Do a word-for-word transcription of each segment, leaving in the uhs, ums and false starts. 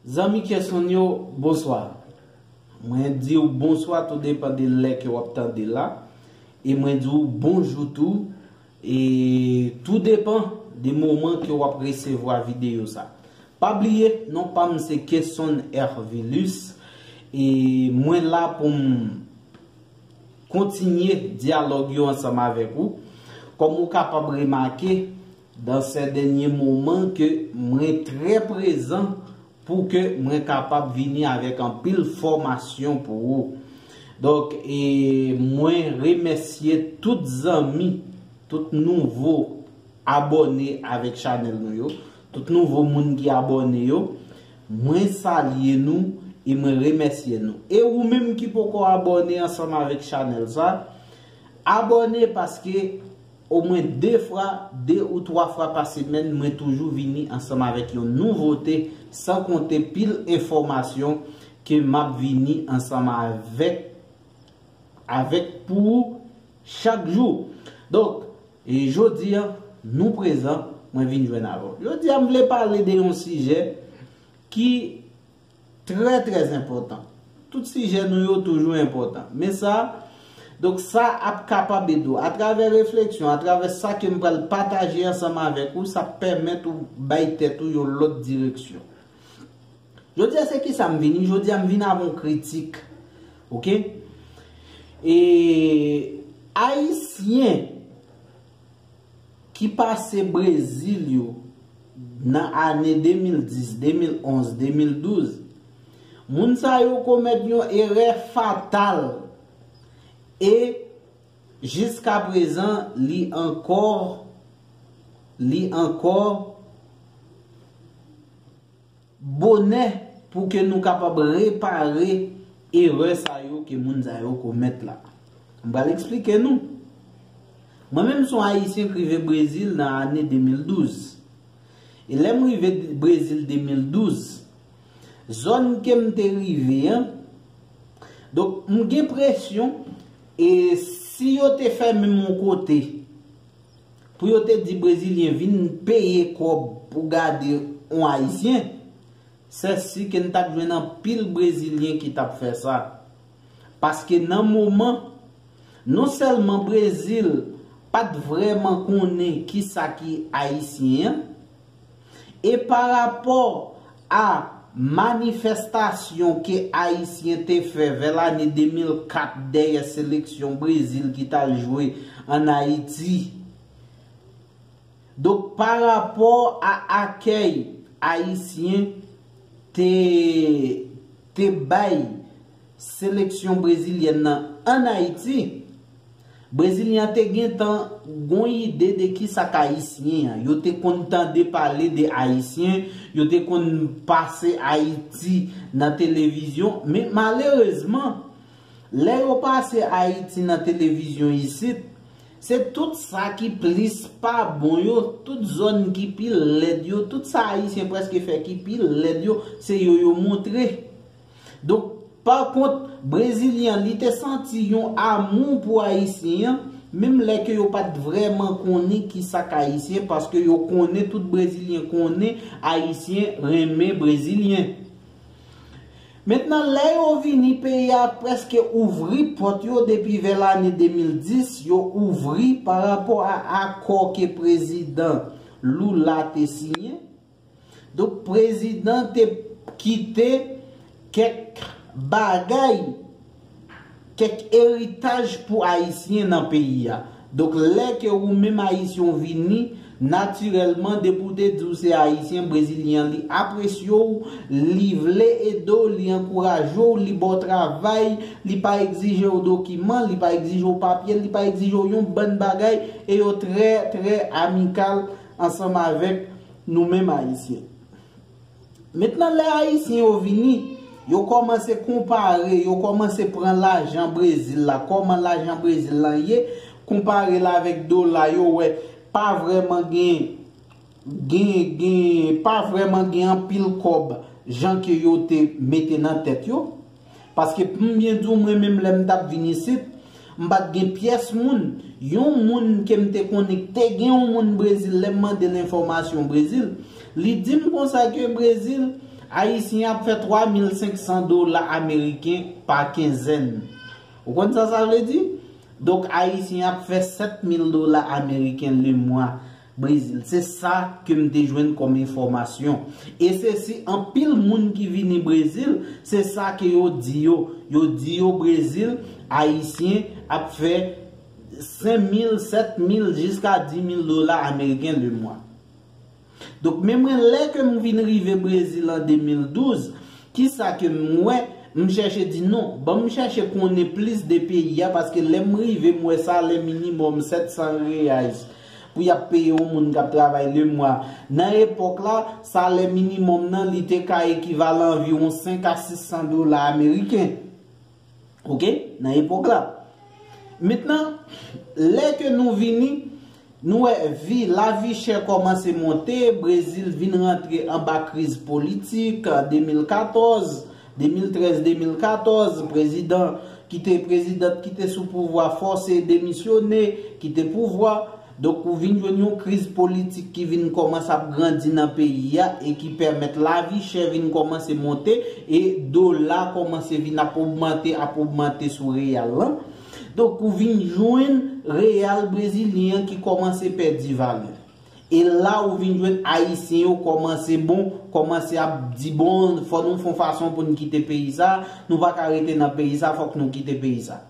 Zanmi Kesonn yo, bonswa. Mwen di w bonswa, tou depann de lè ke w ap tande la. E mwen di w bonjou tou, e tou depann de moman ke w ap resevwa videyo sa. Pa bliye, non pa m se Kesonn Hervilus, e mwen la pou m kontinye dyalòg yo ansanm avèk ou. Kòm ou kapab remake, dan sè dènye moman ke mwen trè prezan pou ke mwen kapab vini avèk anpil fòmasyon pou ou. Donk, e mwen remèsye tout zanmi, tout nouvo abòne avèk chanèl nou yo, tout nouvo moun ki abòne yo, mwen salye nou e mwen remèsye nou. E ou menm ki poko abòne ansanm avèk chanèl sa, abòne paske omwen de fwa, de ou twa fwa pa semèn, mwen toujou vini ansanm avèk yon nouvote, san konte pil enfòmasyon ke m ap vini ansanm avèk, avèk pou ou chak jou. Donk, e jodi a, nou prezan, mwen vin jwenn avè w. Jodi a, m vle pale de yon sijè ki trè, trè enpòtan. Tout sijè nou yo toujou enpòtan. Men sa, donk sa ap kapab ede w. Atravè refleksyon, atravè sa ke m pral pataje ansanm avèk ou, sa ap pèmèt ou bay tèt ou yon lòt direksyon. Jodi a se ki sa m vini? Jodi a m vin avè yon kritik. Oke? E Ayisyen ki pase Brezil yo nan ane de mil dis, de mil onz, de mil douz, moun sa yo komèt yon erè fatal e jiska prezan li ankò, li ankò bonè pou ke nou kapab repare erè sa yo ke moun sa yo komèt la. M pral eksplike nou. Mwen menm se yon Ayisyen k rive Brezil nan ane de mil douz. E lè m rive Brezil de mil douz, zòn ke m te rive an, donk m gen presyon, e si yo te fèmen m yon kote, pou yo te di Brezilyen vin peye kòb pou gade yon Ayisyen, sèsi ke n t ap jwenn anpil Brezilyen ki t ap fè sa. Paske nan moman, non sèlman Brezil pa t vrèman konnen ki sa ki Ayisyen an, e pa rapò a manifestasyon ke Ayisyen te fè vè lane de mil kat dèyè seleksyon Brezil ki t al jwe ann Ayiti. Donk, pa rapò a akèy Ayisyen te, te bay seleksyon brezilyèn nan ann Ayiti, Brezilyen an te gentan gon ide de ki sa k Ayisyen an. Yo te konn tande pale de Ayisyen, yo te konn pase Ayiti nan televizyon, men malerezman, lè yo pase Ayiti nan televizyon isit, se tout sa ki plis pa bon yo, tout zòn ki pi lèd yo, tout sa Ayisyen prèske fè ki pi lèd yo, se yo yo montre. Donk, pa kont, Brezilyen an, li te santi yon amou pou Ayisyen an, menm lè ke yo pa t vrèman konnen ki sa k Ayisyen, paske yo konnen, tout Brezilyen konnen Ayisyen renmen Brezilyen. Mentnan, lè yo vini, peyi a prèske ouvri pòt yo depi vè lane de mil dis, yo ouvri pa rapò a akò ke prezidan Lula te siyen. Donk, prezidan te kite kèk bagay, kèk eritaj pou Ayisyen nan peyi a. Donk, lè ke ou menm Ayisyen w vini, natirèlman, depi w te di w se Ayisyen, Brezilyen an, li apresye w, li vle ede w, li ankouraje w, li ba w travay, li pa egzije w dokiman, li pa egzije w papye, li pa egzije w yon bann bagay, e yo trè, trè amikal ansanm avèk nou menm Ayisyen. Mentnan, lè Ayisyen yo vini, yo kòmanse konpare, yo kòmanse pran lajan Brezil la, kòman lajan Brezil lan ye, konpare l avèk dola, yo wè pa vrèman gen, gen, gen, pa vrèman gen anpil kòb jan ke yo te mete nan tèt yo. Paske pou m byen di w, mwen menm lè m t ap vin isit, m pa t gen pyès moun. Yon moun ke m te konnen, te gen yon moun Brezil, lè m mande l enfòmasyon Brezil, li di m konsa ke Brezil, Ayisyen ap fè twa mil senk san dola ameriken pa kenzèn. Ou konn sa sa vle di? Donk, Ayisyen ap fè sèt mil dola ameriken le mwa Brezil. Se sa ke m te jwenn kòm enfòmasyon. E se si anpil moun ki vini Brezil, se sa ke yo di yo. Yo di yo Brezil, Ayisyen ap fè senk mil, sèt mil, jiska dis mil dola ameriken le mwa. Donk, men mwen, lè ke m vin rive Brezil an de mil douz, kisa ke m wè? M chèche di non. Ban m chèche konnen plis de peyi a, paske lè m rive, m wè salè minimòm sèt san reais pou y ap peye yon moun k ap travay le mwa. Nan epòk la, salè minimòm nan, li te ka ekivalan anviwon senk a sis san dola ameriken. Oke? Nan epòk la. Mentnan, lè ke nou vini, nou wè vi, lavi chè kòmanse monte, Brezil vin rantre anba kriz politik, de mil katòz, de mil trèz, de mil katòz, prezidan ki te, prezidant ki te sou pouvwa fòse demisyone, kite pouvwa. Donk, ou vin jwenn yon kriz politik ki vin kòmanse ap grandi nan peyi a e ki pèmèt lavi chè vin kòmanse monte e dola kòmanse vin ap ogmante, ap ogmante sou reyal lan. Donk, ou vin jwenn reyal brezilyen an ki kòmanse pèdi valè. E la, ou vin jwenn Ayisyen yo kòmanse bon, kòmanse ap di, bon, fò nou fè yon fason pou n kite peyi sa, nou pa ka rete nan peyi sa, fòk nou kite peyi sa.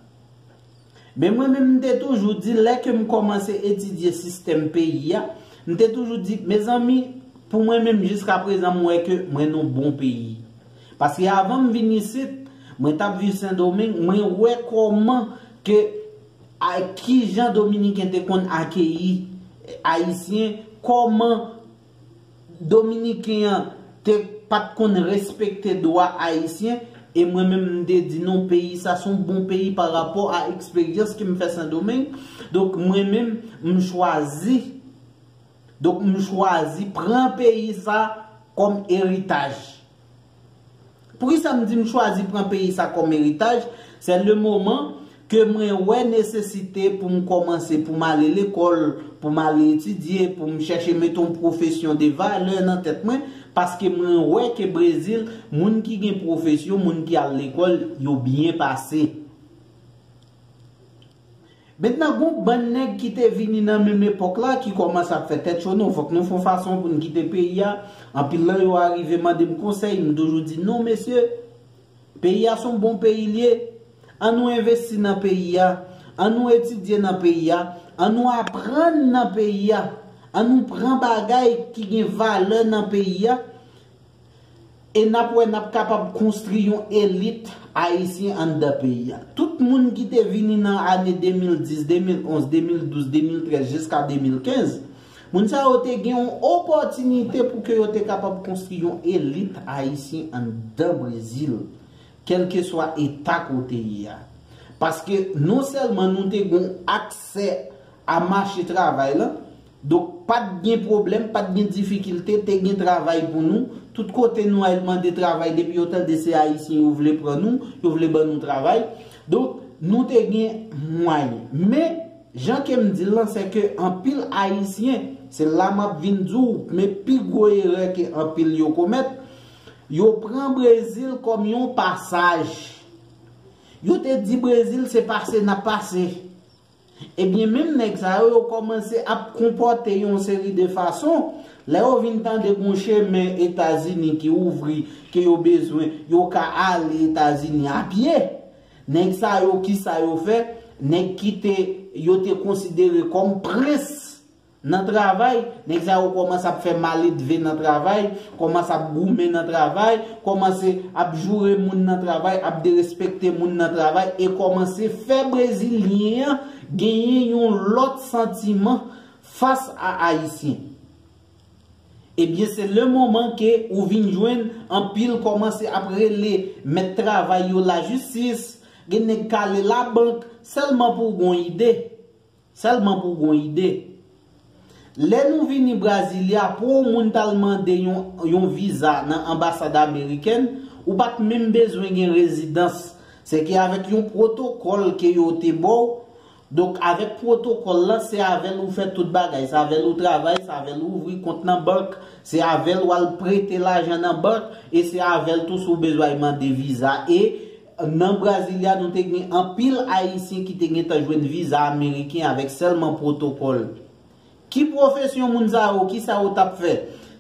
Men mwen menm, m te toujou di, lè ke m kòmanse etidye sistèm peyi a, m te toujou di, mezanmi, pou mwen menm, jiska prezan, m wè ke mwen nan yon bon peyi. Paske avan m vin isit, mwen t ap viv Sendomeng, mwen wè kòman ke, a, kijan Dominiken te konn akeyi Ayisyen, kòman Dominiken an te pa t konn respekte dwa Ayisyen, e mwen menm m te di non, peyi sa se yon bon peyi pa rapò a eksperyans ke m fè Sendomeng. Donk, mwen menm, m chwazi, donk, m chwazi pran peyi sa kòm eritaj. Poukisa m di m chwazi pran peyi sa kòm eritaj? Se le moman ke mwen wè nesesite pou m kòmanse, pou m ale lekòl, pou m ale etidye, pou m chèche mete yon pwofesyon de valè nan tèt mwen, paske mwen wè ke Brezil, moun ki gen pwofesyon, moun ki al lekòl, yo byen pase. Mentnan, gon bann nèg ki te vini nan menm epòk la, ki kòmanse ap fè tèt cho, non, fòk nou fè yon fason pou n kite peyi a. Anpil nan yo arive mande m konsèy, m toujou di, non, mesye, peyi a se yon bon peyi l ye. An nou envesti nan peyi a, an nou etidye nan peyi a, an nou aprann nan peyi a, an nou pran bagay ki gen valè nan peyi a. E n ap wè n ap kapab konstwi yon elit ayisyen anndan peyi a. Tout moun ki te vini nan ane de mil dis, de mil onz, de mil douz, de mil trèz, jiska de mil kenz, moun sa yo te gen yon opòtinite pou ke yo te kapab konstwi yon elit ayisyen anndan Brezil, kèlkeswa eta kote ye a. Paske non sèlman nou te gen aksè a mache travay la, donk, pa t gen pwoblèm, pa t gen difikilte, te gen travay pou nou. Tout kote nou al mande travay, depi yo tande se Ayisyen, yo vle pran nou, yo vle ban nou travay. Donk, nou te gen mwayen. Men, jan ke m di l lan, se ke anpil Ayisyen, se la m ap vin di w, men pi gwo erè ke anpil yo komèt, yo pran Brezil kòm yon pasaj. Yo te di Brezil se pase n ap pase. Ebyen, menm nèg sa yo, yo kòmanse ap konpòte yon seri de fason. Lè yo vin tande gon chemen Etazini ki ouvri, ke yo bezwen, yo ka ale Etazini a pye. Nèg sa yo, kisa yo fè? Nèg ki te, yo te konsidere kòm prens nan travay, nèg sa yo kòmanse ap fè maledve nan travay, kòmanse ap goumen nan travay, kòmanse ap joure moun nan travay, ap derespekte moun nan travay, e kòmanse fè Brezilyen an genyen yon lòt santiman fas a Ayisyen. Ebyen, se le moman ke ou vin jwenn anpil kòmanse ap rele mèt travay yo lajistis, gen nèg k ale labank, sèlman pou w gon ide. Sèlman pou w gon ide. Lè nou vini Brasilia, pou yon moun t al mande yon, yon viza nan anbasad amerikèn, ou pa t menm bezwen gen rezidans. Se ke avèk yon pwotokòl ke yo te ba w, Donk, avèk pwotokòl la, se avè l ou fè tout bagay. Se avè l ou travay, se avè l ou ouvri kont nan bank, se avè l ou al prete lajan nan bank, e se avè l tou si w bezwen al mande viza. E nan Brasilia, nou te gen anpil Ayisyen ki te gentan jwenn viza ameriken avèk sèlman pwotokòl. Ki pwofesyon moun sa yo, ki sa yo t ap fè?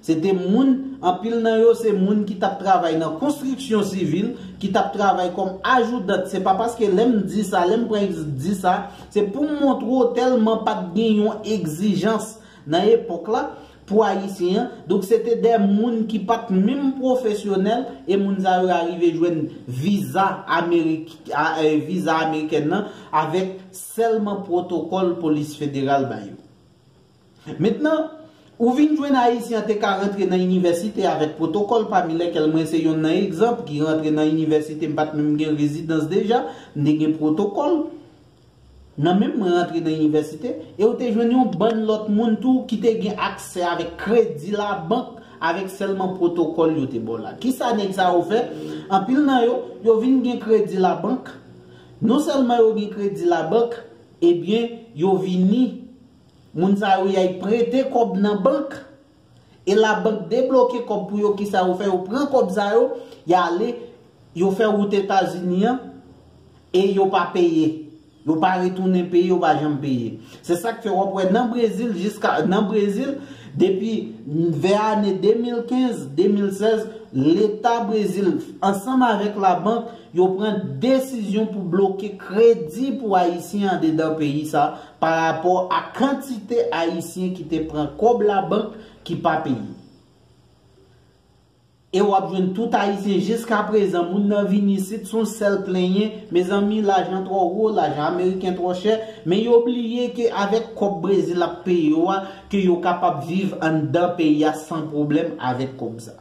Se te moun, anpil nan yo se moun ki t ap travay nan konstriksyon sivil, ki t ap travay kòm ajoudan. Se pa paske lè m di sa, lè m pran egz-, di sa, se pou m montre w tèlman pa t gen yon egzijans nan epòk la pou Ayisyen an. Donk, se te de moun ki pa t menm pwofesyonèl, e moun sa yo arive jwenn viza Amerik-, a, e, viza amerikèn nan avèk sèlman pwotokòl polis federal ba yo. Mentnan, ou vin jwenn Ayisyen an te ka rantre nan inivèsite avèk pwotokòl, pami lèkèl mwen se yonn nan egzanp ki rantre nan inivèsite, m pa t menm gen rezidans deja, m te gen pwotokòl. Nan menm mwen rantre nan inivèsite, e ou te jwenn yon bann lòt moun tou ki te gen aksè avèk kredi labank, avèk sèlman pwotokòl yo te ba w la. Kisa nèg sa yo fè? Anpil nan yo, yo vin gen kredi labank. Non sèlman yo gen kredi labank, ebyen, yo vini, moun sa yo y al prete kòb nan bank, e labank debloke kòb pou yo. Kisa yo fè? Yo pran kòb sa yo, y ale, yo fè wout Etazini an, e yo pa peye. Yo pa retounen peye, yo pa janm peye. Se sa k fè w ap wè nan Brezil, jiska nan Brezil, depi vè ane de mil kenz, de mil sèz, Leta Brezil, ansanm avèk labank, yo pran desizyon pou bloke kredi pou Ayisyen andedan peyi sa, pa rapò a kantite Ayisyen ki te pran kòb labank ki pa peye. E w ap jwenn tout Ayisyen jiskaprezan, moun nan vin isit, se yon sèl plenyen, mezanmi, lajan twò wo, lajan ameriken twò chè, men yo bliye ke avèk kòb Brezil ap peye yo a, ke yo kapab viv anndan peyi a san pwoblèm avèk kòb sa.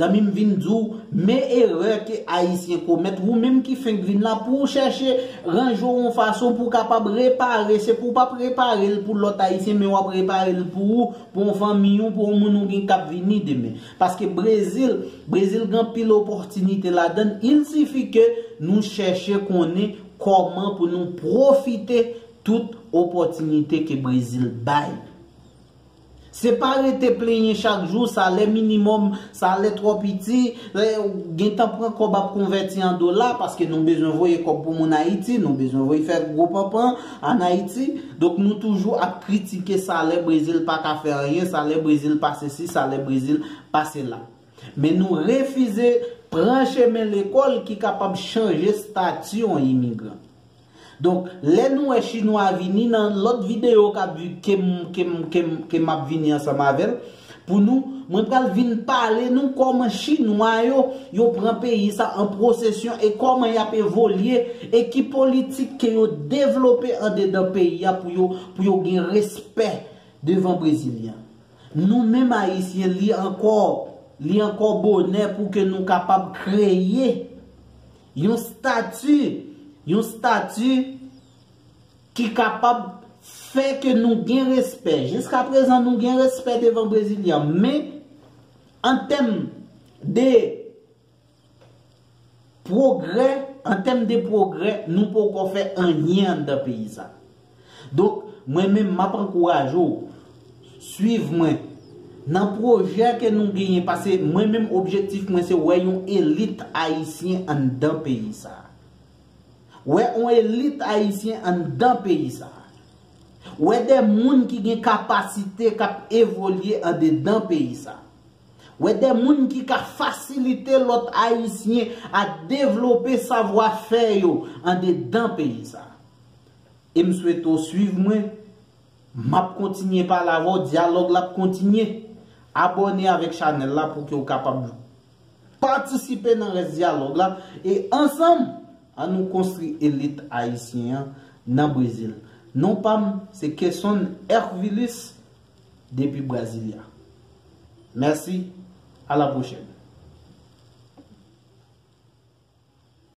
Zanmi m, vin di w, men erè ke Ayisyen komèt, ou menm ki fenk vin la, pou w chèche ranje w yon fason pou w kapab repare, se pou w p ap repare l pou lòt Ayisyen, men w ap repare l pou ou, pou yon fanmi w, pou yon moun ou gen k ap vini demen. Paske Brezil, Brezil gen anpil opòtinite ladan l. Il sifi ke nou chèche konnen kòman pou nou pwofite tout opòtinite ke Brezil bay. Se pa rete plenyen chak jou, salè minimòm, salè twò piti, eh, gentan pran kòb ap konvèti an dola, paske nou bezwen voye kòb pou moun Ayiti, nou bezwen voye fè gwo panpan ann Ayiti. Donk, nou toujou ap kritike salè Brezil pa ka fè anyen, salè Brezil pa sesi, salè Brezil pa sela. Men nou refize pran chemen lekòl ki kapab chanje stati yon imigran. Donk, lè nou wè Chinwa vini nan lòt videyo k ap vi-, ke m, ke m, ke m, ke m ap vini ansanm avè l, pou nou, mwen pral vin pale nou kòman Chinwa yo, yo pran peyi sa an posesyon e kòman y ap evolye e ki politik ke yo devlope andedan peyi a pou yo, pou yo gen respè devan Brezilyen. Nou menm Ayisyen, li ankò, li ankò bonè pou ke nou kapab kreye yon stati, yon stati ki kapab fè ke nou gen respè. Jiskaprezan, nou gen respè devan Brezilyen, men an tèm de pwogrè, an tèm de pwogrè, nou poko fè anyen anndan peyi sa. Donk, mwen menm, m ap ankouraje w, swiv mwen nan pwojè ke nou genyen, paske mwen menm, objektif mwen, se wè yon elit ayisyen anndan peyi sa. Wè yon elit ayisyen anndan peyi sa. Wè de moun ki gen kapasite k ap evolye andedan peyi sa. Wè de moun ki ka fasilite lòt Ayisyen a devlope savwa fè yo andedan peyi sa. E m swete w swiv mwen. M ap kontinye pale avè w, dyalòg la ap kontinye. Abòne avèk chanèl la pou ke w kapab patisipe nan rès dyalòg la. E ansanm, ann nou konstwi elit ayisyen an nan Brezil. Non pa m, se Kesson Hervilus depi Brasilia. Mèsi, a la pwochèn.